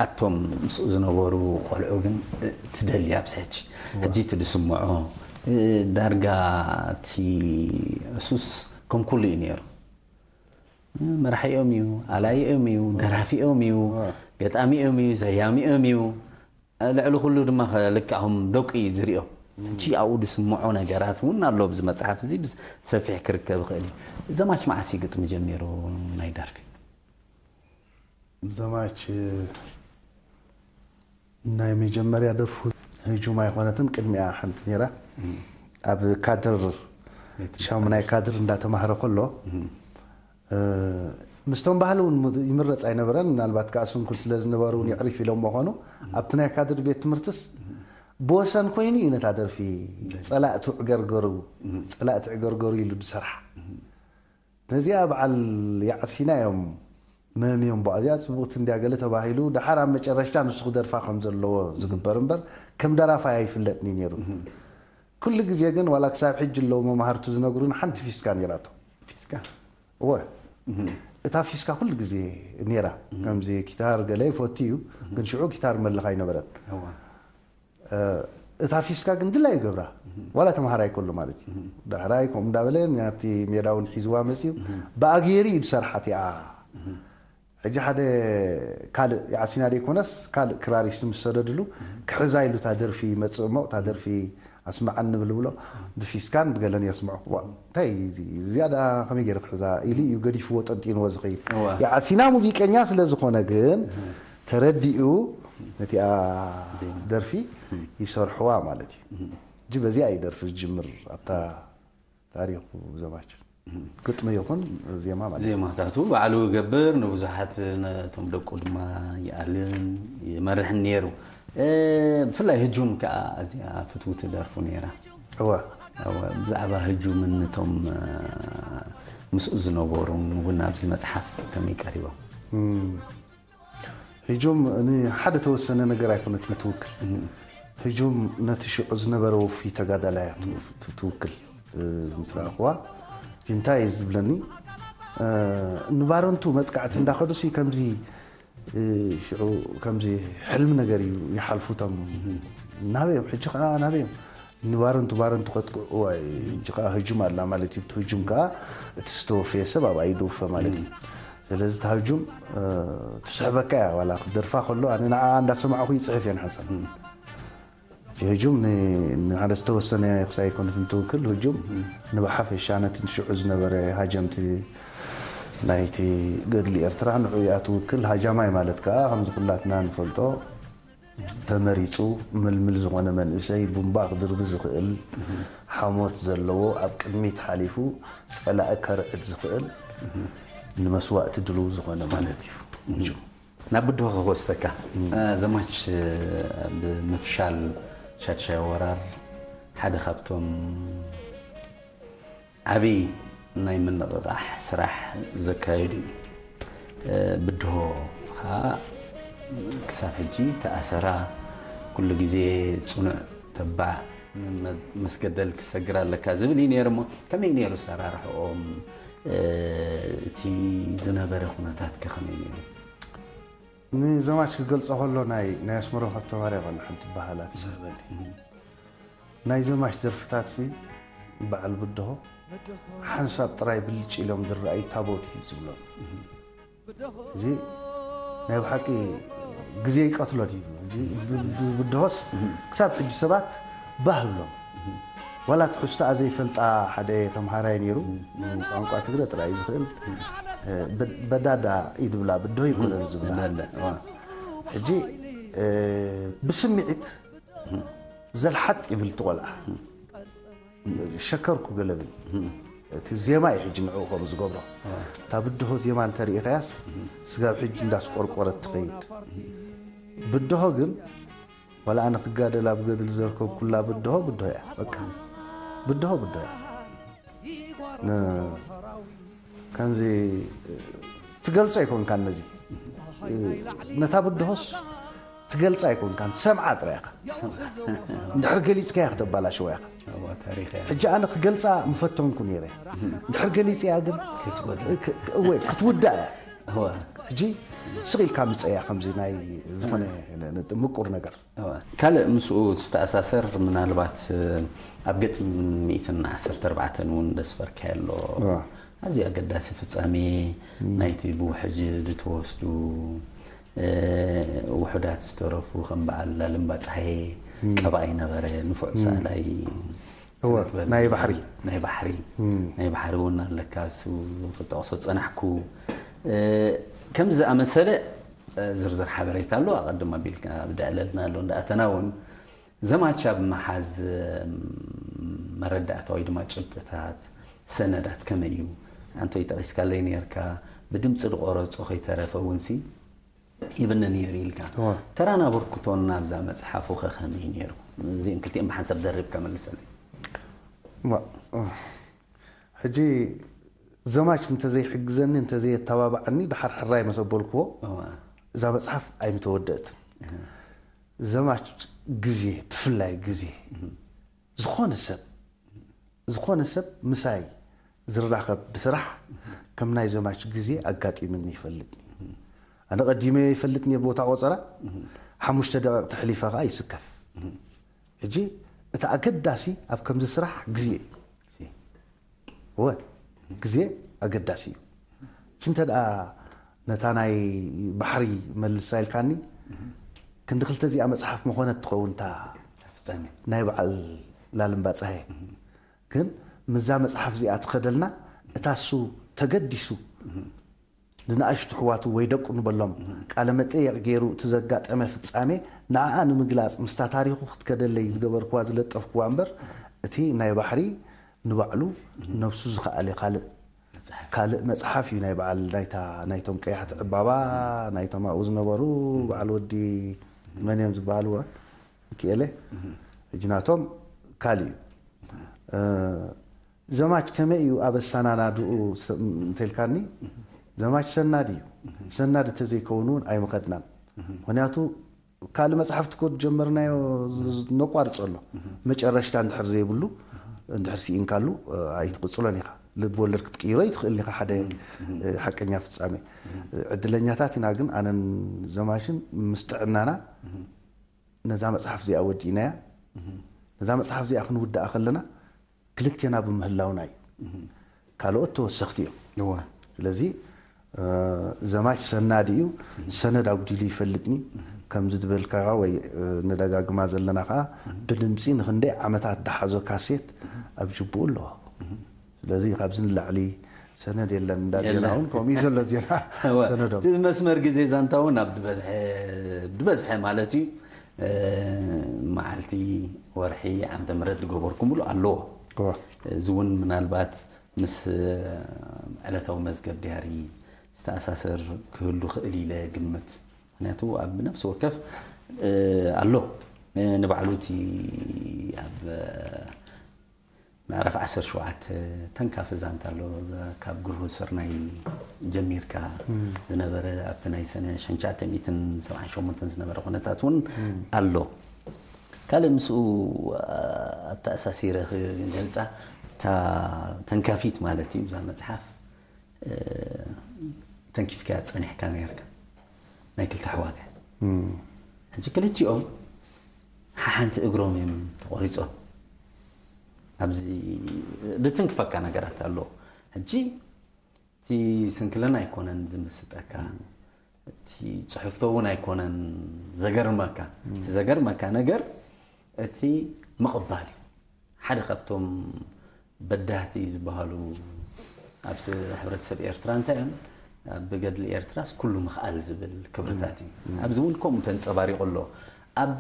ኣብቶም ምስኡ ዝነበሩ ቆልዑ ግን ትደሊ ኣብዚ ሕጂ ሕጂ እቲ ዝስምዖ ዳርጋ እቲ እሱስ ከም ኩሉ እዩ ነይሩ። መራሒኦም እዩ፣ ኣላይኦም እዩ፣ ደራፊኦም እዩ፣ ገጣሚኦም እዩ፣ ዘያሚኦም እዩ። ልዕሊ ኩሉ ድማ ልክዕኹም ደቁ እዩ ዝሪኦ። ሕጂ ኣብኡ ዝስምዖ ነገራት እውን ኣሎ። ኣብዚ መፅሓፍ እዚ ብሰፊሕ ክርከብ ይኽእል እዩ። ዘማች መዓስ እዩ ግጥሚ ጀሚሩ ናይ ደርፊ? ዘማች ናይ መጀመርያ ደርፉ ህጁም ኣይኮነትን፣ ቅድሚያ ሓንቲ ነይራ። ኣብ ካድር ሻሙናይ ካድር እንዳተማህረ ከሎ ምስቶም ባህሊ እውን ይምረፅ ኣይነበረን። ምናልባት ከዓ ስንኩል ስለ ዝነበሩ እውን ይዕሪፍ ኢሎም ምኾኑ ኣብቲ ናይ ካድር ቤት ትምህርትስ ብወሰን ኮይኑ እዩ ነታ ደርፊ ጸላእቱ ዕገርገሩ ጸላእቲ ዕገርገሩ ኢሉ ዝሰርሓ። ነዚኣ በዓል የዓሲና እዮም መምዮም፣ በዚኣ ጽቡቕቲ እንድያ ገለ ተባሂሉ፣ ደሓር ኣብ መጨረሽታ ንሱ ክደርፋ ከም ዘለዎ ዝግበር እምበር ከም ደራፋይ ኣይፍለጥኒ ነይሩ። ኩሉ ግዜ ግን ዋላ ክሳብ ሕጂ ኣለዉ መማህርቱ ዝነግሩን ሓንቲ ፊስካ ነይራቶ። ፊስካ እወ እታ ፊስካ ኩሉ ግዜ ነይራ። ከምዚ ኪታር ገለ ይፈቱ እዩ፣ ግን ሽዑ ኪታር መልኽ ኣይነበረን። እታ ፊስካ ግን ድላዩ ይገብራ ዋላ ተምሃራይ ከሎ ማለት እዩ። ዳሕራይ ከምኡ እንዳበለ ናብቲ ሜዳ እውን ሒዝዋ መፅዩ ብኣገይሩ እዩ ዝሰርሓ እቲኣ። ሕጂ ሓደ ካልእ የዓሲና ደይኮነስ ካልእ ክራሪስት ምስ ሰደድሉ ክሕዛ ኢሉ እታ ደርፊ ይመፅእ እሞ እታ ደርፊ ኣስምዓኒ ንብል ብሎ ብፊስካን ብገለን የስምዖ። እንታይ እዚ እዚኣ ደኣ ከመይ ገይረ ክሕዛ ኢሉ እዩ ገዲፍዎ ጠንጢንዎ ዝኸይድ። የዓሲና ሙዚቀኛ ስለ ዝኾነ ግን ተረዲኡ ነቲኣ ደርፊ ይሰርሕዋ ማለት እዩ። እጂ በዚኣ እዩ ደርፊ ዝጅምር ኣብታ ታሪኹ ዘማች ግጥሚ ይኹን ዜማ ማለት እዩ። ዜማታቱ ባዕሉ ይገብር፣ ንብዙሓት ነቶም ደቁ ድማ ይኣልን ይመርሕን ነይሩ። ብፍላይ ህጁም ከዓ እዚኣ ፍትውቲ ደርፉ ነይራ። እወ ብዛዕባ ህጁምን ነቶም ምስኡ ዝነበሩን እውን ኣብዚ መፅሓፍ ከመይ ቀሪቦም? ህጁም ንሓደ ተወሰነ ነገር ኣይኮነትን ትውክል። ህጁም ነቲ ሽዑ ዝነበረ ውፉይ ተጋዳላይ እያ ትውክል። ምስ ረኣኽዋ እንታይ እዩ ዝብለኒ፣ ንባረንቱ መጥቃዕቲ እንዳኸዱሲ ከምዚ ሽዑ ከምዚ ሕልሚ ነገር እዩ ይሓልፉ እቶም ናበዮም ሕጂ ከዓ ናበዮም ንባረንቱ ባረንቱ ከጥቅዑ እዋይ ሕጂ ከዓ ህጁም ኣላ ማለት እዩ። እቲ ህጁም ከዓ እቲ ዝተወፈየ ሰብ ኣብኣ ይድውፈ ማለት እዩ። ስለዚ እቲ ህጁም ትስሕበካ እያ ዋላ ክትደርፋ ከሎ ኣነ ንዓ እንዳሰማዕኹ ይፅሕፍ እየን ሓሳብ። እቲ ህጁም ንሓደ ዝተወሰነ ክሳይ ኮነት እንትውክል ህጁም ንብሓፈሻ ነቲ ሽዑ ዝነበረ ሃጀምቲ ናይቲ ገድሊ ኤርትራ ንዑ እያ ትውክል። ሃጃማይ ማለት ከዓ ከምዚ ኩላትና ንፈልጦ ተመሪጹ ምልምል ዝኾነ መንእሰይ ቡምባ ክድርቢ ዝኽእል ሓሞት ዘለዎ ኣብ ቅድሚት ሓሊፉ ጸላኢ ከርዕድ ዝኽእል ንመስዋእቲ ድልው ዝኾነ ማለት እዩ። ናብ ብድሆ ክወስደካ ዘማች ብምፍሻል ሻድሻይ ወራር ሓደ ካብቶም ዓብዪ ናይ ምንቕቓሕ ስራሕ ዘካየዱ እዩ። ብድሆ ከዓ ክሳብ ሕጂ ተኣሰራ፣ ኩሉ ግዜ ፅኑዕ ተባዕ መስገደል ትሰግር ኣለካ ዝብል እዩ ነይሩ። እሞ ከመይ ነይሩ ኣሰራርሕኦም? እቲ ዝነበረ ኩነታት ከ ከመይ ነይሩ? ንዘማች ክገልፆ ከሎ ናይ ናይ ኣስመሮም ሃብተማርያም ኣላ ሓንቲ ባህላ ትስሕበኒ። ናይ ዘማች ደርፍታትሲ በዓል ብድሆ ሓንሳብ ጥራይ ብልጭ ኢሎም ዝረኣዩ ታቦት እዩ ዝብሎም። እዚ ናይ ብሓቂ ግዜ ይቀትሎ ድዩ? እዚ ብ- ብ- ብድሆስ ክሳብ ሕጂ ሰባት ባህ ብሎም ዋላ ትሕዝቶኣ ዘይፈልጣ ሓደ ተምሃራይ ነይሩ ቋንቋ ትግረ ጥራይ እዩ ዝኽእል በ- በዳዳ እዩ ዝብላ ብድሆ ይኮነን ዝብላ ሕጂ ብስምዒት ዘልሓጥ ይብል ትቆልዓ ሸከርኩ ገለብል እቲ ዜማ እዩ ሕጂ ንዕኡ ከም ዝገብሮ እታ ብድሆ ዜማ እንተርኢኻያስ ስጋብ ሕጂ እንዳስቆርቆረት ትኸይድ ብድሆ ግን ዋላ ኣነ ክጋደል ኣብ ገድል ዘርከብኩላ ብድሆ ብድሆ እያ በቃ ብድሆ ብድሆ እያ ከምዚ ትገልጾ ኣይኮንካን ነዚ። ነታ ብድሆስ ትገልጻ ኣይኮንካን፣ ትሰምዓ ጥራይ ኢኻ። እንድሕር ገሊጽካያ ክተባላሽዋ ኢኻ። ታሪኽ ሕጂ ኣነ ክገልጻ ምፈተንኩ ነይረ። እንድሕር ገሊጽያ ግን እወ ክትውዳእ እያ። ሕጂ ስቕ ኢልካ ምጸያ ከምዚ ናይ ዝኾነ ምቁር ነገር። ካልእ ምስኡ ዝተኣሳሰር ምናልባት ኣብ ገጥሚ ሚእትን ዓሰርተ ኣርባዕተን እውን ደስፈርካዮ ኣሎ። ኣዝዩ ኣገዳሲ ፍጻሜ ናይቲ ብውሕጅ ዝተወስዱ ውሑዳት ዝተረፉ ከም በዓል ላልምባ ጸሃየ ቀባኢ ነበረ፣ ንፉዕ ሰኣላይ እወ፣ ናይ ባሕሪ። ናይ ባሕሪ ናይ ባሕሪ እውን ኣለካ፣ እሱ ክጠቕሶ ጸናሕኩ። ከምዚ ዝኣመሰለ ዝርዝር ሓበሬታ ኣሎ። ኣቐድም ኣቢልካ ብድዕለልና ኣሎ እንዳኣተና እውን ዘማች ኣብ ምሓዝ መረዳእታ ወይ ድማ ጭብጥታት ሰነዳት ከመይ እዩ? ኣንቶይ ጠቒስካለይ ነርካ፣ ብድምፂ ዝቆረፆ ከይተረፈ እውን ሲ ይብኒ ነይሩ ኢልካ። ተራን ኣበርክቶን ናብዛ መፅሓፉ ከ ከመይ ነይሩ? እዚእን ክልቲኦም ብሓንሳብ ደሪብካ መልሰለይ። ሕጂ ዘማች እንተዘይሕግዘኒ እንተዘየተባብዓኒ ድሓር ሕራይ መሰበልክዎ እዛ መፅሓፍ ኣይምተወደእትን። ዘማች ግዜ፣ ብፍላይ ግዜ ዝኾነ ሰብ ዝኾነ ሰብ ምሳይ ዝራኸብ ብስራሕ ከም ናይ ዘማች ግዜ ኣጋጢምኒ ይፈልጥኒ። ኣነ ቀዲመ ይፈልጥኒ ቦታ ቆፀራ ሓሙሽተ ደቂቕ ተሕሊፈ ከዓ ይስከፍ። ሕጂ እቲ ኣገዳሲ ኣብ ከምዚ ስራሕ ግዜ እዩ። እወ ግዜ ኣገዳሲ እዩ። እቺ እንተ ደኣ ነታ ናይ ባሕሪ መልሳ ኢልካኒ ክንዲ ክልተ እዚኣ መፅሓፍ መኾነት ትኸውን እታ ናይ በዓል ላልምባ ፀሃየ ግን ምዛ መፅሓፍ እዚኣ ትኸደልና እታ እሱ ተገዲሱ ንንኣሽቱ ኣሕዋቱ ወይ ደቁ ንበሎም ቃለ መጠየቕ ገይሩ እቲ ዘጋጠመ ፍጻሜ ንዓኣ ንምግላጽ ምስታ ታሪኹ ክትከደለይ ዝገበርክዋ ዝለጠፍክዋ እምበር እቲ ናይ ባሕሪ ንባዕሉ ነብሱ ዝኸኣለ ካልእ ካልእ መጽሓፍ እዩ ናይ በዓል ናይታ ናይቶም ቀያሕቲ ዕባባ ናይቶም ኣብኡ ዝነበሩ በዓል ወዲ መን እዮም ዝበሃሉ ክኤለ ሕጂ ናቶም ካልእ እዩ ዘማች ከመይ እዩ ኣብ ኣሰናዳድኡ እንተልካኒ ዘማች ሰናድ እዩ ሰናድ እንተዘይከውን እውን ኣይምኸድናን ምክንያቱ ካልእ መፅሓፍቲ ኮ ጀመርናዮ ነቋርፅ ኣሎ መጨረሽታ እንድሕር ዘይብሉ እንድሕር ስኢንካሉ ኣይትቕፅሎን ኢኻ ልብ ወለድ ክትቅይሮ ይትኽእል ኢኻ ሓደ ሓቀኛ ፍፃሜ ዕድለኛታት ኢና ግን ኣነን ዘማሽን ምስ ጥዕናና ነዛ መፅሓፍ እዚኣ ወዲእናያ ነዛ መፅሓፍ እዚኣ ክንውድኣ ከለና ክልቴና ብምህላውና እዩ ካልኦት ተወሰኽቲ እዮም ስለዚ ዘማች ሰናድ እዩ ሰነድ ኣጉዲሉ ይፈልጥኒ ከምዚ ዝበልካ ወይ ንደጋግማ ዘለና ከዓ ብድምፂ ንክንደይ ዓመታት ደሓዞ ካሴት ኣብ ጅብኡ ኣለዎ ስለዚ ካብዚ ንላዕሊ ሰነድ የለን እንዳ ዜና እውን ከምኡ እዩ ዘሎ ዜና ሰነዶም ብመስመር ግዜ ዛንታ እውን ኣብ ዝበዝሐ ማለት እዩ መዓልቲ ወርሒ ዓመተ ምህረት ዝገበርኩምሉ ኣለዎ እዚ እውን ምናልባት ምስ ዕለታዊ መዝገብ ዲያሪ ዝተኣሳሰር ክህሉ ክእል ኢለ ግምት ምክንያቱ ኣብ ነፍሲ ወከፍ ኣሎ ንባዕሉ እቲ ኣብ ምዕራፍ ዓሰርተ ሸውዓተ ተንካፊ ዛንታ ኣሎ ካብ ግርሁ ስርናይ ጀሚርካ ዝነበረ ኣብቲ ናይ ሰነ ሸንሻተ ሚእትን ሰብዓን ሸሞንተን ዝነበረ ኩነታት እውን ኣሎ ካልእ ምስኡ ኣተኣሳሲረ ክገልፃ እታ ተንካፊት ማለት እዩ እዛ መፅሓፍ ተንኪፍካ ፀኒሕካ ነርካ ናይ ክልተ ኣሕዋት ሕጂ ክልቲኦም ሓሓንቲ እግሮም እዮም ተቆሪፆም ኣብዚ ልትንክፈካ ነገራት ኣሎ ሕጂ እቲ ስንክልና ኣይኮነን ዝምስጠካ እቲ ፅሑፍቶ እውን ኣይኮነን ዘገርመካ እቲ ዘገርመካ ነገር እቲ ምቕባል እዩ ሓደ ካብቶም በዳህቲ ዝበሃሉ ኣብ ሕብረተሰብ ኤርትራ እንታይ እዮም ኣብ ገድሊ ኤርትራስ ኩሉ ምኽኣል ዝብል ክብርታት እዩ ኣብዚ እውን ከምኡ ተንፀባሪቑ ኣሎ ኣብ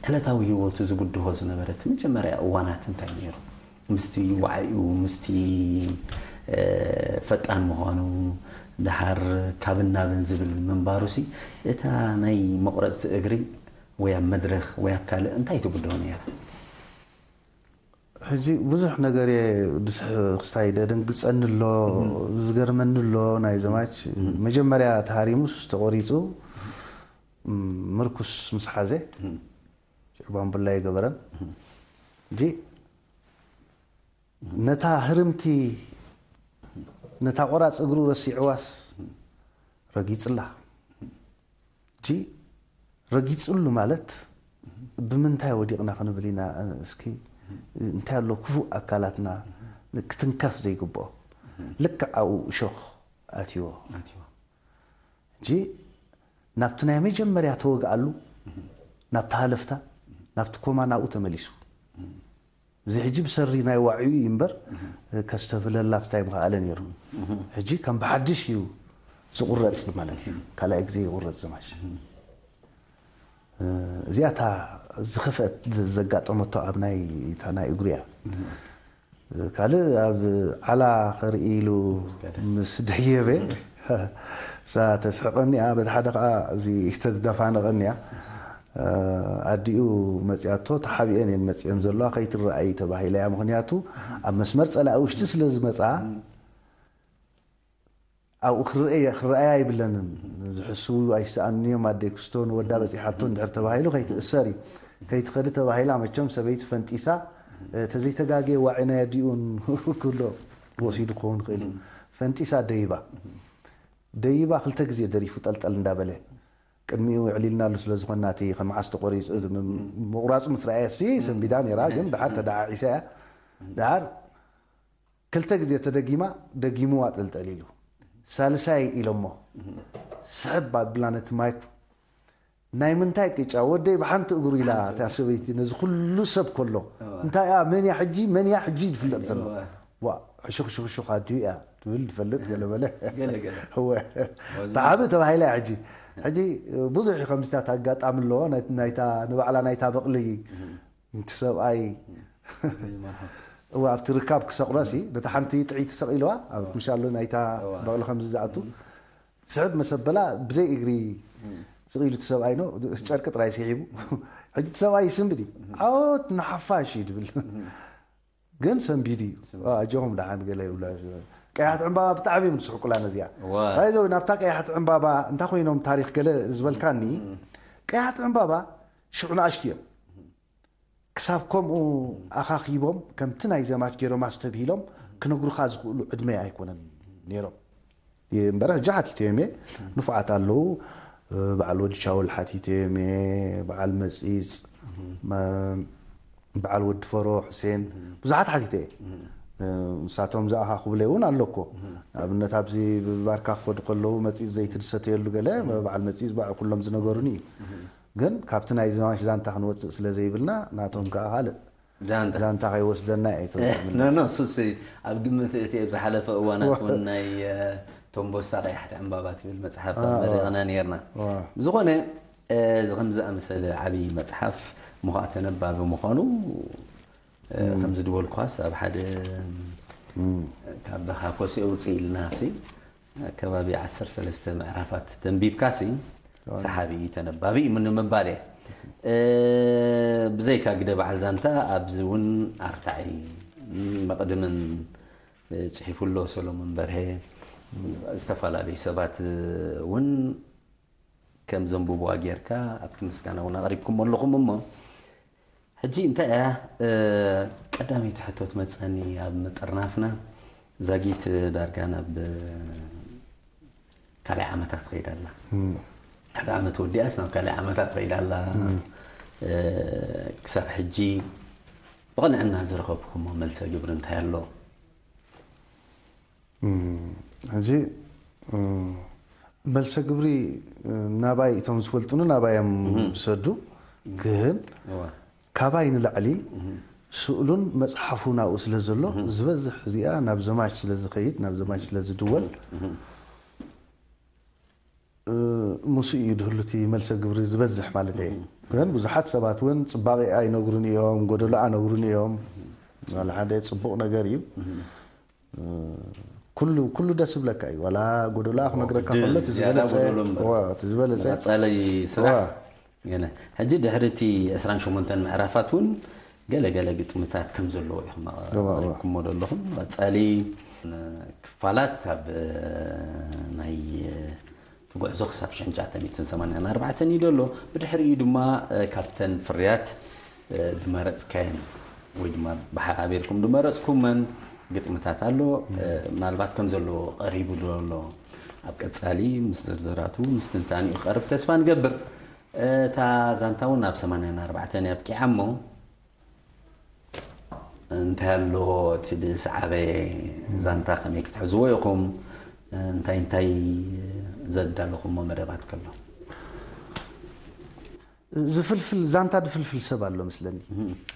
ዕለታዊ ህይወቱ ዝብድሆ ዝነበረ እቲ መጀመርያ እዋናት እንታይ ነይሩ ምስቲ ዋዕኡ ምስቲ ፈጣን ምዃኑ ድሓር ካብን ናብን ዝብል ምንባሩ ሲ እታ ናይ መቑረፅቲ እግሪ ወይ ኣብ መድረኽ ወይ ኣብ ካልእ እንታይ ትብድሆ ነይራ ሕጂ ብዙሕ ነገር እየ ድስሕ ክስታይ ደደንግጸኒ ኣሎ። ዝገርመኒ ኣሎ ናይ ዘማች መጀመርያ ተሃሪሙስ ተቆሪጹ ምርኩስ ምስ ሓዘ ሽዑ ባምቡላ ይገበረን እንጂ ነታ ህርምቲ ነታ ቆራፅ እግሩ ረሲዕዋስ ረጊፅላ። እጂ ረጊፅሉ ማለት ብምንታይ ወዲቕና ክንብል ኢና? እስኪ እንታይ ኣሎ ክፉእ ኣካላትና ክትንከፍ ዘይግብኦ ልክዕ ኣብኡ እሾኽ ኣትዎ። ሕጂ ናብቲ ናይ መጀመርያ ተወግኣሉ ናብቲ ሃለፍታ ናብቲ ኮማ ናብኡ ተመሊሱ። እዚ ሕጂ ብሰሪ ናይ ዋዕዩ እዩ እምበር ከስተብህለላ ክስታይ ምኸኣለ ነይሩ። ሕጂ ከም ብሓድሽ እዩ ዝቑረፅ ማለት እዩ። ካልኣይ ግዜ ይቑረፅ ዘማች። እዚኣ እታ ዝኸፍአት ዘጋጠመቶ ኣብ ናይ እታ ናይ እግሩ እያ። ካልእ ኣብ ዓላ ከርኢ ኢሉ ምስ ደየበ እሳ ተስሕቐኒ እያ። በቲ ሓደ ከዓ እዚ ተደፋንቐኒ እያ። ኣዲኡ መፅያቶ ተሓቢአን እየን መፅየን ዘለዋ ከይትረኣይ ተባሂላ እያ። ምክንያቱ ኣብ መስመር ፀላኢ ውሽጢ ስለ ዝመፅኣ ኣብኡ ክረኣያ ኣይብለንን። ዝሕስዉ ኣይሰኣኑን እዮም። ኣደይ ክስቶ ንወዳ በፂሓቶ እንድሕር ተባሂሉ ከይትእሰር እዩ። ከይትኸዲ ተባሂላ መቸም ሰበይቲ ፈንጢሳ ተዘይተጋግየ ዋዒ ናይ ኣዲኡን ክብሎ ወሲዱ ክኸውን ክእል እዩ። ፈንጢሳ ደይባ ደይባ ክልተ ግዜ ደሪፉ ጠልጠል እንዳበለ ቅድሚኡ ዕሊልናሉ ስለ ዝኾንና እቲ ከመዓስ ተቆሪፁ ምቁራፁ ምስ ረኣየሲ ሰንቢዳ ነይራ። ግን ደሓር ተደዓዒሳ እያ። ደሓር ክልተ ግዜ ተደጊማ ደጊምዋ ጠልጠል ኢሉ ሳልሳይ ኢሎሞ ስሕብ ኣብላ ነቲ ማይክ ናይ ምንታይ ቅጫ ወደይ ብሓንቲ እግሩ ኢላ እታ ሰበይቲ ነዚ ኩሉ ሰብ ከሎ እንታይ እያ መን እያ ሕጂ መን እያ ሕጂ ዝፍለጥ ዘሎ ዋ ሕሹኽ ሽኽሹኽ ኣድዩ እያ ትብል ዝፈልጥ ገለ በለ እወ ተዓቢ ተባሂላ እያ ሕጂ ሕጂ ብዙሕ እዩ ከምዚታት ኣጋጣሚ ኣለዎ ናይታ ንባዕላ ናይታ በቕሊ እቲ ሰብኣይ እዋ ኣብቲ ርካብ ክሰቕሎ ሲ ነታ ሓንቲ ጥዒት ሰቒልዋ ኣብ ምሻሎ ናይታ በቕሊ ከምዚ ዝኣቱ ስሕብ መሰበላ ብዘይ እግሪ ስቕ ኢሉ እቲ ሰብኣይ ነው ጨርቂ ጥራይ ስሒቡ ሕጂ እቲ ሰብኣይ ይስንብድ እዩ ዓወት ንሓፋሽ እዩ ድብል ግን ሰንቢድ እዩ ኣጆኹም ደሓን ገለ ይብሉ ቀያሕቲ ዕምባባ ብጣዕሚ እዮም ዝስሕቁላ ነዚኣ ባይዘው ናብታ ቀያሕቲ ዕምባባ እንታይ ኮይኖም ታሪክ ገለ ዝበልካኒ ቀያሕቲ ዕምባባ ሽዑ ንኣሽቱ እዮም ክሳብ ከምኡ ኣኻኺቦም ከምቲ ናይ ዘማች ገይሮም ኣስተብሂሎም ክነግሩኻ ዝኽእሉ ዕድመ ኣይኮነን ነይሮም እምበር ሕጂ ሓቲተዮም እየ ንፉዓት ኣለዉ በዓል ወዲ ቻውል ሓቲተዮም እየ በዓል መፂፅ በዓል ወዲ ፈሮ ሕሴን ብዙሓት ሓቲተ እየ ንሳቶም ዝኣኻኽብለይ እውን ኣለኮ ንኣብነት ኣብዚ ብባርካ ክኸዱ ከለዉ መፂፅ ዘይትድሰተየሉ ገለ በዓል መፂፅ ኩሎም ዝነገሩኒ እዩ ግን ካብቲ ናይ ዝማሽ ዛንታ ክንወፅእ ስለ ዘይብልና ናቶም ከዓ ካልእ ዛንታ ዛንታ ከይወስደና እየ ኖ ኖ ሱሲ ኣብ ግምት እቲ ኣብ ዝሓለፈ እዋናት እውን ናይ ቶምቦሳ ቀያሕቲ ዕምባባ ትብል መፅሓፍ መሪቕና ነርና ዝኾነ እዚ ከም ዝኣመሰለ ዓብዪ መፅሓፍ ምዃ ተነባቢ ምዃኑ ከም ዝድበልኳስ ኣብ ሓደ ካብ በኻ ኮሲ ውፅእ ኢልና ሲ ኣከባቢ ዓሰርተ ሰለስተ ምዕራፋት ተንቢብካሲ ሰሓቢ እዩ ተነባቢ እዩ ምኑ ምባል እየ ብዘይካ ግደ በዓል ዛንታ ኣብዚ እውን ኣርታዒ መቕድምን ፅሒፉ ኣሎ ሰሎሞን በርሀ ዝተፈላለዩ ሰባት እውን ከም ዘንብብዋ ጌርካ ኣብቲ ምስጋና እውን ኣቕሪብኩም ኣለኹም እሞ ሕጂ እንታይ እያ ቀዳመይቲ ሕቶ ትመፀኒ ኣብ ምጥርናፍና ዛጊት ዳርጋ ናብ ካልኣይ ዓመታት ትኸይድ ኣላ ሓደ ዓመት ወዲኣስ ናብ ካልኣይ ዓመታት ትኸይድ ኣላ ክሳብ ሕጂ ብቕንዕና ዝረኸብኩሞ መልሰ ግብሪ እንታይ ኣሎ ሕጂ መልሰ ግብሪ ናባይ እቶም ዝፈልጡኒ ናባይ እዮም ዝሰዱ ግን ካባይ ንላዕሊ ስእሉን መፅሓፉ ናብኡ ስለ ዘሎ ዝበዝሕ እዚኣ ናብ ዘማች ስለ ዝኸይድ ናብ ዘማች ስለ ዝድወል ምስ እዩ ድህሉ እቲ መልሰ ግብሪ ዝበዝሕ ማለት እየ ግን ብዙሓት ሰባት እውን ፅባቂ ኣይነግሩን እዮም ጎደሎ ኣነግሩን እዮም ሓደ ፅቡቅ ነገር እዩ ኩሉ ኩሉ ደስ ይብለካ እዩ ዋላ ጎደሎ ክነግረካ ከሎ ዝበለፀ ዝበለፀ ቀፃለይ ስራሕ ገለ ሕጂ ድሕሪ እቲ ዕስራን ሸሞንተን ምዕራፋት እውን ገለገለ ግጥምታት ከም ዘለዎ ኢኹም ኣቕሪብኩሞ ዘለኹም። ቀጻሊ ክፋላት ኣብ ናይ እቲ ጉዕዞ ክሳብ ሽሕን ትሽዓተ ሚእትን ሰማንያን ኣርባዕተን እዩ ዘሎ። ብድሕሪኡ ድማ ካብተን ፍርያት ዝመረጽካየን ወይ ድማ ብሓባቢርኩም ዝመረጽኩመን ግጥምታት ኣሎ። ምናልባት ከም ዘለዎ ቀሪቡ ዘሎ ኣብ ቀጻሊ ምስ ዝርዝራቱ ምስ ትንታኒኡ ክቐርብ ተስፋ ንገብር። እታ ዛንታ እውን ኣብ ሰማንያን ኣርባዕተን እያ ኣብቂዓ እሞ እንታይ ኣሎ እቲ ዝሰዓበ ዛንታ ከመይ ክትሕዝዎ ኢኹም? እንታይ እንታይ ዘዳለኹሞ መደባት ከሎ? ዝፍልፍል ዛንታ ዝፍልፍል ሰብ ኣሎ መስለኒ።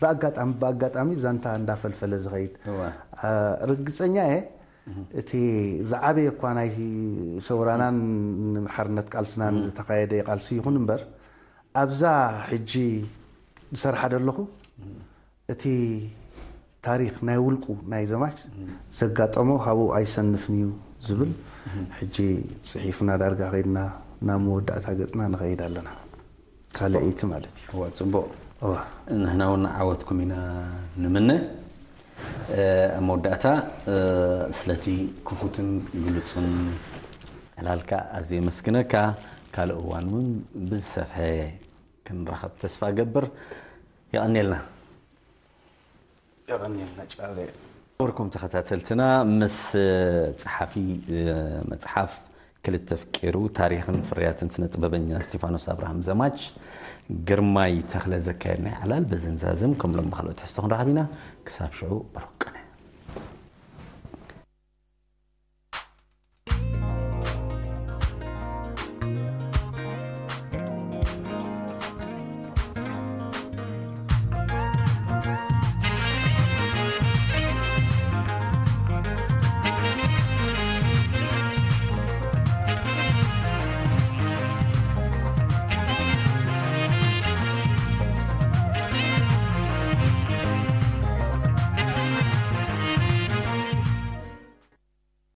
ብኣጋጣሚ ብኣጋጣሚ ዛንታ እንዳፈልፈለ ዝኸይድ። ርግፀኛ እየ እቲ ዝዓበየ እኳ ናይ ሰውራናን ንሓርነት ቃልስናን ዝተኻየደ ቃልሲ ይኹን እምበር ኣብዛ ሕጂ ዝሰርሓ ዘለኹ እቲ ታሪክ ናይ ውልቁ ናይ ዘማች ዘጋጠሞ ካብኡ ኣይሰንፍን እዩ ዝብል ሕጂ ፅሒፍና ዳርጋ ከይድና ናብ መወዳእታ ገፅና ንኸይድ ኣለና። ካልኣይቲ ማለት እዩ። እዋ፣ ፅቡቕ። ንሕና እውን ዓወትኩም ኢና ንምነ። ኣብ መወዳእታ ስለቲ ክፉትን ግሉፅን ዕላልካ ኣዝየ የመስግነካ። ካልእ እዋን እውን ብዝሰፍሐ ክንራኸብ ተስፋ ገብር። የቐንየልና። የቐንየልና ጫለ። ክቡርኩም ተኸታተልትና ምስ ጸሓፊ መጽሓፍ ክልተ ፍቂሩ ታሪኽን ፍርያትን ስነ ጥበበኛ እስቲፋኖስ ኣብርሃም ዘማች ግርማይ ተኽለ ዘካየድናይ ዕላል በዝንዛዝም ከም ሎም ብካልኦት ትሕዝቶ ክንረኸብ ኢና። ክሳብ ሽዑ ብሩክ ቀን።